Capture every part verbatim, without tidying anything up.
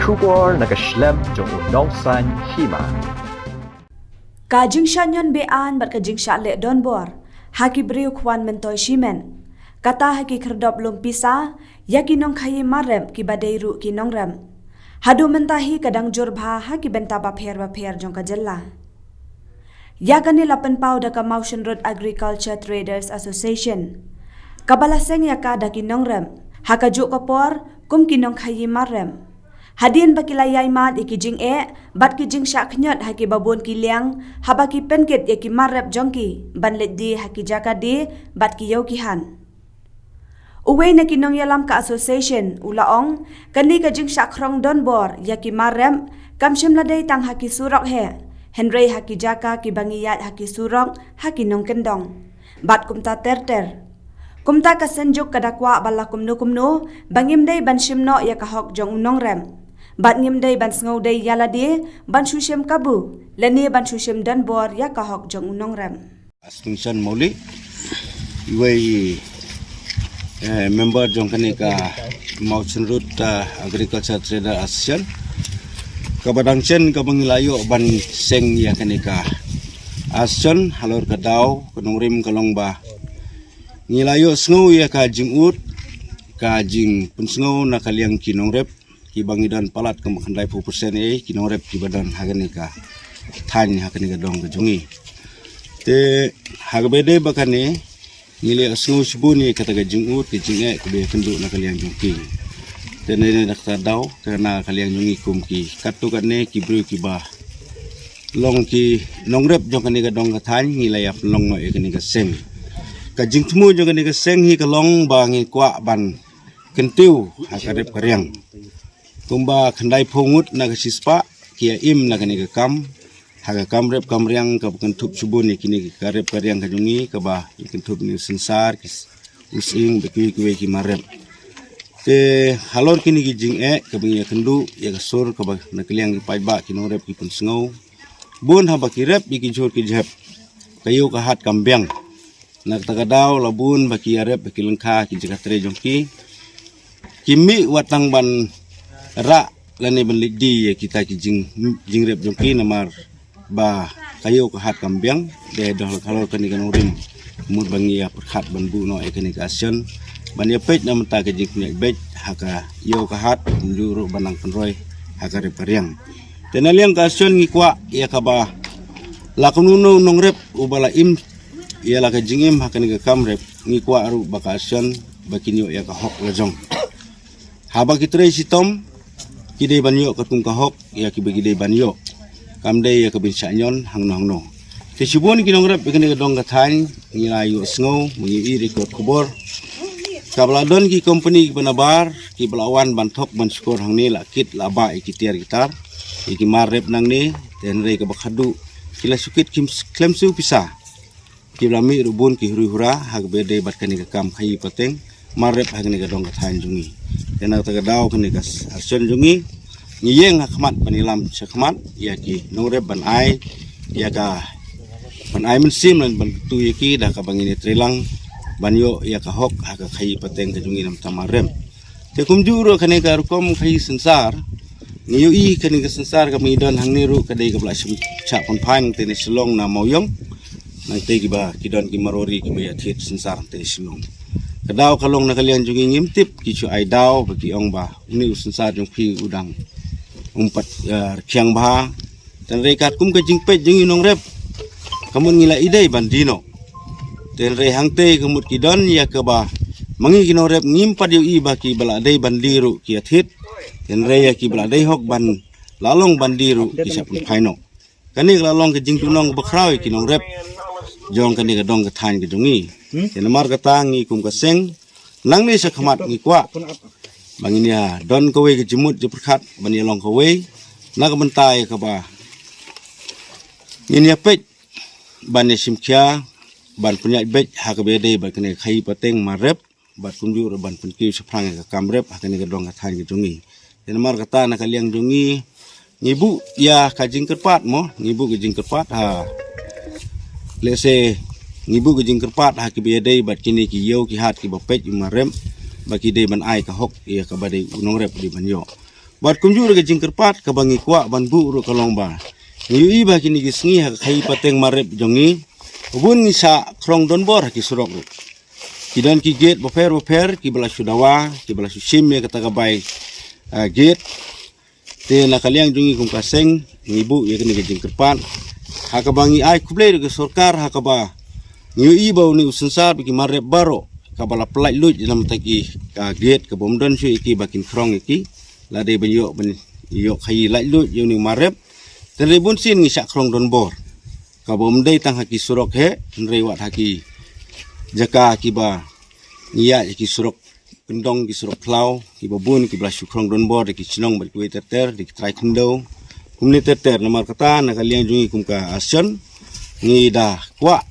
Khubor na ka shlem jong u nongsan hima. Ka jingshah ñion be-aiñ bad ka jingshah leh donbor ha ki briew khwan myntoi shimet, kata ha ki khyrdop lum pisa ïa ki nongkhaïi mar rep kiba dei ruh ki nongrep, haduh mynta hi ka dang jur bha ha ki bynta bapher bapher jong ka jylla. Ïa kane la pynpaw da ka Mawshynrut Agriculture Traders Association, kaba la seng ïa ka da ki nongrep ha kajuh ka por kum ki nongkhaïi mar rep. Hadien ba ki la ïai mad ïa ki jingeh bad ki jingshah khñiot ha kiba bun ki liang, haba ki pynkit ïa ki mar rep jong ki ban leit die ha ki jaka die bad ki ïew ki hat. Uwei na ki nongïalam ka association u la ong, kane ka jingshah khrong donbor ïa ki mar rep kam shym la dei tang ha ki surok hi, hynrei ha ki jaka kiba ngi ïaid ha ki surok, ha ki nongkyndong bad kumta ter ter. Kumta ka Synjuk ka da kwah ba la kumno kumno ba ngim dei ban shim noh ïa ka hok jong u nongrep, bad ngim dei ban sngew dei ïa lade ban shu shim kabu lane ban shu shim donbor ïa ka hok jong u nongrep. Extinction Mawlih, iwei i, eh, member jong kane ka Mawshynrut, ah, Agriculture Trader Association. Kaba dang shen kaba ngi la ïoh ban seng ïa kane ka association halor ka daw ka nongrim ka long ba ngi la ïohsngew ïa ka jingud, ka jingpynsngew na ka liang ki nongrep kiba ngi don palat kumba khyndaiphew percent ei ki nongrep kiba don ha kane ka thaiñ, ha kane ka dong ka jong ngi. Te ha kaba dei ba kane ngi la ïohsngew shibun ïa kata ka jingud ka jingeh kaba ïakynduh na ka liang jong ki. Te na kata ka daw, ka na ka liang jong ngi kum ki katto katne ki briew kiba long ki nongrep jong kane ka dong ka thaiñ, ngi la ïa pynlong noh ïa kane ka seng. Ka jingthmu jong kane ka seng hi ka long ba ngi kwah ban kyntiew ha ka rep ka riang. Kumba khyndaiphew ngut na ka shispah ki ïa im na kane ka kam ha ka kam rep kam riang kaba kynthup shibun ïa kine ka rep ka riang ka jong ngi, kaba ïa kynthup ïa u synsar, ki s-, u sying bad kiwei kiwei ki mar rep. Te halor kine ki jingeh kaba ngi ïakynduh ïa ka sur kaba na ka liang ki paidbah ki nongrep ki pynsngew, bun haba ki rep ïa ki jhur ki jhep, ka ïew ka hat kam biang. Na kata ka daw la bun ba ki ïarep ha ki lyngkha ki jaka trei jong ki. Kim mih wat tang ban rah lane ban leit die ïa kita ki jing, jingrep jong ki namar ba ka ïew ka hat kam biang. Dei doh halor kane ka nongrim, mut ba ngi ïa pyrkhat ban buh noh ïa kane ka association ban ïa peit na mynta ka jingpynïaid beit ha ka ïew ka hat, kumjuh ruh ban nang pynroi ha ka rep ka riang. Te na liang ka association ngi kwah ïa kaba la kumno u nongrep uba la im ïa la ka jingim ha kane ka kam rep, ngi kwah ruh ba ka association ba kin ïoh ïa ka hok la jong. Haba ki trei shitom ki dei ban ïoh katkum ka hok ïa kiba ki dei ban ïoh, kam dei ïa ka ban shah ñion hangno hangno. Te shibun ki nongrep ïa kane ka dong ka thaiñ ngi la ïohsngew, ngi ïohi record khubor, kaba la don ki company kiba nabar kiba la wan ban thok ban shukor hangne, la kit la bah ïa ki tiar ki tar ïa ki mar rep nangne. Te hynrei kaba khadduh ki la shu kit kim s-, khlem siew pisa. Ki la mih ruh bun ki huri hura ha kaba dei bad kane ka kam khaïi pateng mar rep ha kane ka dong ka thaiñ jong ngi. Te na kata ka daw kane ka s-, association jong ngi, ngi ïeng ha khmat ban ïalam sha khmat ïa ki nongrep ban ai ïa ka, ban ai mynsiem lane ban kyntu ïa ki da kaba ngin ïatrei lang ban ïoh ïa ka hok ha ka khaïi pateng ka jong ngi na bynta mar rep. Te kumjuh ruh kane ka rukom khaïi synsar, ngi ïohi kane ka synsar kaba ngi don hangne ruh ka dei kaba la shim shah pynphai nangtei na Shillong na Mawiong. Nangtei kiba ki don ki Marwari kiba ïa thied synsar nangtei na Shillong. Ka daw ka long na ka liang jong ngi ngim tip, ki shu ai daw ba ki ong ba une u synsar jong phi u dang um pat, eh, rkhiang bha. Te hynrei katkum ka jingpeit jong ngi nongrep, ka mut ngi la ïadei ban die noh. Te hynrei hangtei ka mut ki don ïa kaba ma ngi ki nongrep ngim pat ïohi ba kiba la dei ban die ruh ki ïa thied. Te hynrei ïa kiba la dei hok ban la long ban die ruh ki shah pynphai noh. Kane ka la long ka jingduhnong kaba khraw ïa ki nongrep jong kane ka dong ka thaiñ ka jong ngi. Te namar kata ngi kum ka seng nangne sha khmat ngi kwah ba ngin ïa don kawei ka jingmut jingpyrkhat ban ïa long kawei na ka bynta ïa kaba ngin ïa peit ban ïa shim khia ban pynïaid beit ha kaba ïadei bad kane ka khaïi pateng mar rep bad kumjuh ruh ban pynkiew shaphrang ïa ka kam rep ha kane ka dong ka thaiñ ka jong ngi. Te namar kata na ka liang jong ngi ngi buh ïa ka jingkyrpad mo, ngi buh ka jingkyrpad ha, lehse ngi buh ka jingkyrpad ha kiba ïadei bad kine ki ïew ki hat kiba peit ïa u mar rep ba ki dei ban ai ka hok ïa kaba dei u nongrep u dei ban ïoh. Bad kumjuh ruh ka jingkyrpad kaba ngi kwah ban buh ruh ka long ba ngi ïohi ba kine ki sngi ha ka khaii pateng marep jong ngi, bun ngi shah khrong donbor ha ki surok ruh. Ki don ki gate bapher bapher kiba la shu dawa, kiba la shu shim ïa kata ka bai, ah, gate. Te na ka liang jong ngi kum ka seng ngi buh ïa kane ka jingkyrpad ha kaba ngi ai khublei ruh ka sorkar ha kaba ngi ïohi ba une u sensar ba ki marep baroh kaba la pyllait luid na bynta ki ka gate kaba ym don shuh ïa ki ba kin khrong ïa ki. La dei ban ïoh ban ïoh khaii lait luid ïa une u marep. Te hynrei bun sien ngi shah khrong donbor kaba ym dei tang ha ki surok hi, hynrei wat ha ki jaka kiba ngi ïaid ha ki surok kyndong, ki surok khlaw kiba bun kiba la shu khrong donbor da ki shnong bad kiwei ter ter, da ki trai khyndew kumne ter ter. Namar kata na ka liang jong ngi kum ka Association ngi da kwah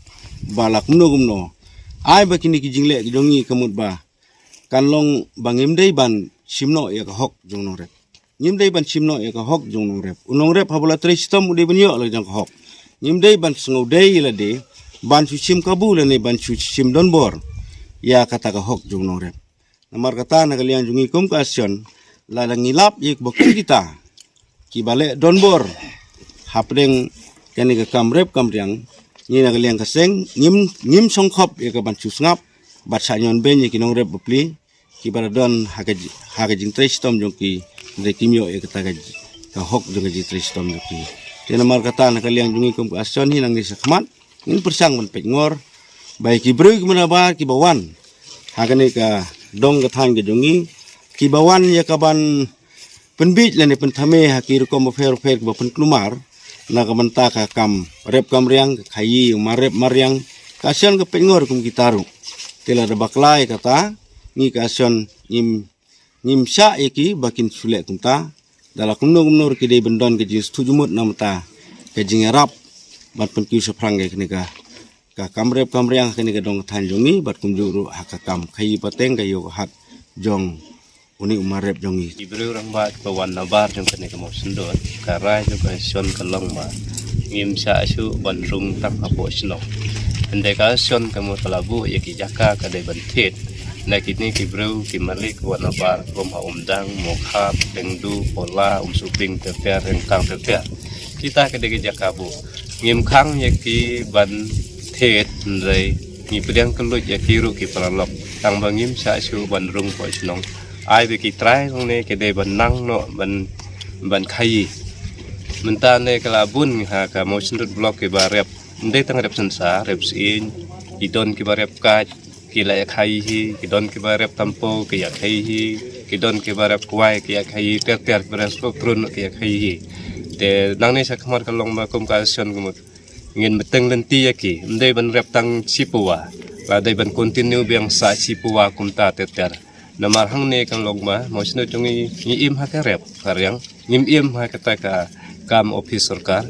ba la kumno kumno ai ba kine ki jingleh ki jong ngi ka mut ba kan long ba ngim dei ban shim noh ïa ka hok jong u nongrep. Ngim dei ban shim noh ïa ka hok jong u nongrep. U nongrep haba la trei shitom u dei ban ïoh la jong ka hok. Ngim dei ban sngewdei ïa lade ban shu shim kabu lane ban shu shim donbor ïa kata ka hok jong u nongrep. Namar kata na ka liang jong ngi kum ka Association, lada ngi lap ïa kiba kum kita kiba leh donbor hapdeng kane ka kam rep kam riang, ngi na ka liang ka seng ngim, ngim sngewkhop ïa ka ban shu sngap bad shah ñion beiñ ïa ki nongrep bapli kiba la don ha ka ji-, ha ka jingtrei shitom jong ki, hynrei kim ïoh ïa kata ka ji-, ka hok jong ka jingtrei shitom jong ki. Te namar kata na ka liang jong ngi kum ka Association hi nangne shakhmat ngin pyrshang ban peit ngor ba ïa ki briew kiba nabar kiba wan ha kane ka dong ka thaiñ ka jong ngi, kiba wan ïa ka ban pynbeit lane pynthame ha ki rukom bapher bapher kiba pynkulmar na ka bynta ka kam rep kam riang, ka khaii, u marep mariang, ka Association ka peit ngor kum kita ruh. Te lada bakla ïa kata, ngi ka Association ngim, ngim shah ïa ki ba kin shu leh kumta. Da la kumno kumno ruh ki dei ban don ka jingsngewthuh jingmut na ka bynta ka jingïarap ban pynkiew shaphrang ïa kane ka, ka kam rep kam riang ha kane ka dong ka thaiñ jong ngi bad kumjuh ruh ha ka kam khaii pateng, ka ïew ka hat jong une u marep jong ngi. Ki briew rangbah kiba wan nabar jong kane ka Mawshynrut, ka rai jong ka Association ka long ba ngim shah shuh ban rung tang hapoh shnong. Hynrei ka Association ka mut ka la buh ïa ki jaka ka dei ban thied na kine ki briew ki malik kiba wan nabar kum ha Umdang, Mawkhar, Tengdu, Phola, Umsuping ter ter, Ryngkang ter ter. Kita ka dei ki jaka buh. Ngim khang ïa ki ban thied, hynrei ngi pdiang kylluid ïa ki ruh ki paralok tang ba ngim shah shuh ban rung hapoh shnong. Ai ba ki trai hangne ki dei ban nang noh ban, ban khaii. Mynta ne ka la bun ha ka Mawshynrut Block kiba rep, ym dei tang rep synsa, rep sying, ki don kiba rep kait ki la ïa khaii hi, ki don kiba rep tampo ki ïa khaii hi, ki don kiba rep kwai ki ïa khaii hi, ter ter kiba rep sop trun ki ïa khaii hi. Te nangne shakhmat ka long ba kum ka Association ka mut ngin bteng lynti ïa ki, ym dei ban rep tang shi pawa, la dei ban continue biang sa shi pawa kumta ter ter. Namar hangne ka long ba Mawshynrut jong ngi ngi im ha ka rep ka riang, ngim im ha kata ka kam office sorkar.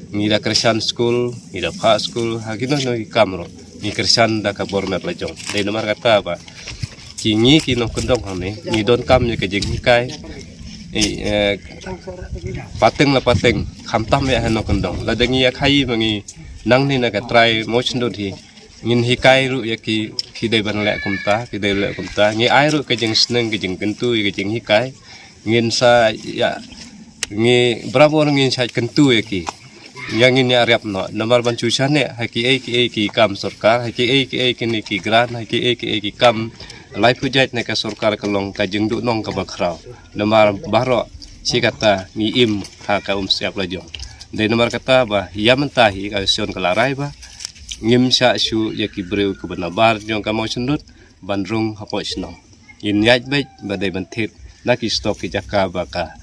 Ngi da kyrshan skul, ngi da phah skul, ha kino kino ki kam ruh ngi kyrshan da ka bor met la jong. Dei namar kata ba ki ngi ki nongkyndong hangne ngi donkam ïa ka jinghikai, eh, eh, pateng la pateng, khamtam ïa ha nongkyndong. Lada ngi ïa khaii ma ngi nangne na ka trai Mawshynrut hi, ngin hikai ruh ïa ki, ki dei ban leh kumta, ki dei leh kumta. Ngi ai ruh ka jingsneng, ka jingkyntu ïa ka jinghikai. Ngin sa ïa, ngi barabor ngin sa kyntu ïa ki. Ïa ngin ïa rep noh namar ban shu shaniah ha kiei kiei ki kam sorkar, ha kiei kiei kine ki grant, ha kiei kiei ki kam laiphew jait na ka sorkar ka long ka jingduhnong kaba khraw. Namar baroh shi katta ngi im ha ka umsyep la jong. Dei namar kata ba ïa mynta hi ka Association ka la rai ba ngim shah shuh ïa ki briew kiba nabar jong ka Mawshynrut ban rung hapoh shnong. Ngin ïaid beit ba dei ban thied na ki stok ki jaka ba ka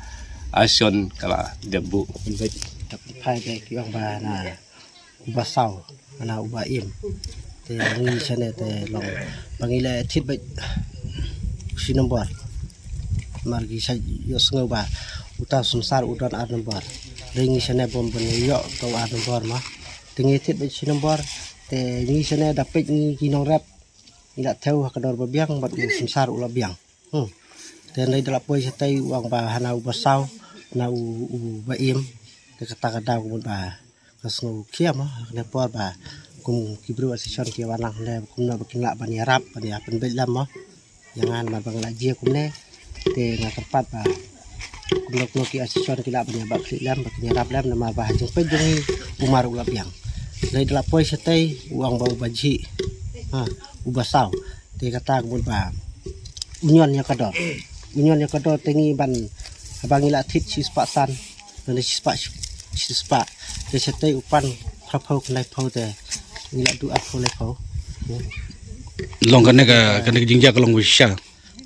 Association ka la dep buh. Phai beit ki ong ba na uba saw, na uba im. Te ngi shane te long ba ngi la thied beit shi nombor. Namar ki shait ïohsngew ba uta u sensar u don ar nombor. Te ngi shane bym ban ïoh uta u ar nombor ma. Te ngi thied beit shi nombor. Te ngi shane da peit ngi ki nongrep, ngi la thew ha ka dor ba biang bad u sensar u la biang. Hmm. Te hynrei da la poi shatei u ong ba hana uba saw, na u, uba im. Te kata ka daw ka mut ba ka sngewkhia mo, ha kane por ba kum ki briew Association ki wan lang hynrei kumno ba kin lah ban ïarap, ban ïa pynbeit lem mo. Ïa nga namar ba nga la jia kumne. Te nga kyrpad ba Lok no ki association ki lah ban ïa ba khlieh lem, ba kin ïarap lem, namar ba ha jingpeit jong ngi u mar u la biang. Lei da la poi shatei u ong ba u ba jhi. Ha, u ba saw. Te kata ka mut ba u ñion ïa ka dor. U ñion ïa ka dor te ngi ban, haba ngi la thied shispah san, lane shispah, shispah. Te shatei u pan phraphew khyndai phew te ngi la duh arphew lai phew. Long kane ka, kane ka jingjia ka long ba shisha.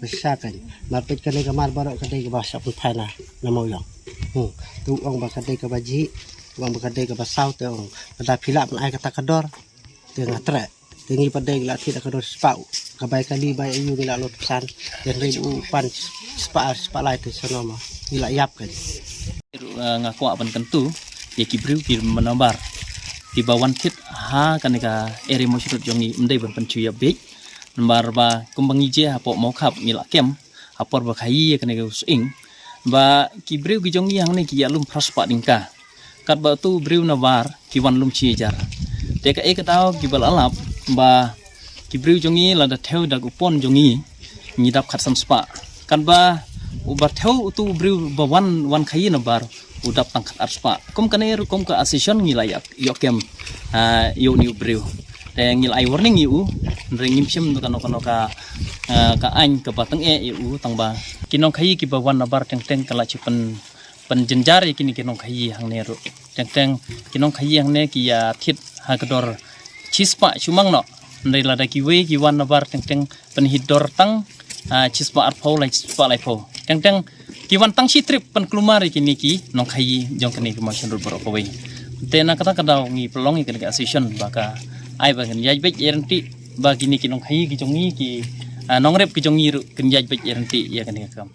Ba shisha kan. Mar peit kane ka mar baroh ka dei kaba shah pynphai na, na Mawïong. Hmm. Te u ong ba ka dei kaba jhi, u ong ba ka dei kaba saw te ong. Lada phi lah ban ai kata ka dor, te nga treh. Te ngi pat dei la thied ka dor spah. Ka bai kali bai aïu ngi la lut psan. Te hynrei u pan spah ar spah lai te sano ma. Ngi la ïap kan. Ruh, ah, nga kwah ban kyntu ïa ki briew ki manabar kiba wan thied ha kane ka area Mawshynrut jong ngi, ym dei ban pynchu ïa bieit. Namar ba kumba ngi je hapoh Mawkhap ngi la kem ha por ba khaïi ïa kane ka u sying ba ki briew ki jong ngi hangne ki ïa lum phra spah tyngka. Katba utu u briew nabar ki wan lum shi hajar. Te kaei ka daw kiba la lap ba ki briew jong ngi lada thew da u pon jong ngi, ngi dap khatsan spah. Katba uba thew utu u briew ba wan, wan khaïi nabar, u dap tang khatar spah. Kum kane ruh kum ka association ngi la ïoh, ïoh kem, ah, ïa une u briew. Te ngi la ai warning ïa u, hynrei ngim shym da kano kano ka, ah, ka aiñ kaba tyngeh ïa u, tang ba ki nongkhaïi kiba wan nabar teng teng ka la shu pyn, pynjynjar ïa kine ki nongkhaïi hangne ruh. Teng teng ki nongkhaïi hangne ki ïa thied ha ka dor shispah shu mang noh. Hynrei lada kiwei ki wan nabar teng teng pynhiar dor tang, ah, shispah arphew, lai shispah laiphew. Teng teng ki wan tang shi trip pynkulmar ïa kine ki nongkhaïi jong kane ka Mawshynrut baroh kawei. Te na kata ka daw ngi pynlong ïa kane ka association ba ka ai ba kan ïaid beit ïa ryntih ba kine ki nongkhaïi ki jong ngi ki, ah, nongrep ki jong ngi ruh kan ïaid beit ïa ryntih ïa kane ka kam.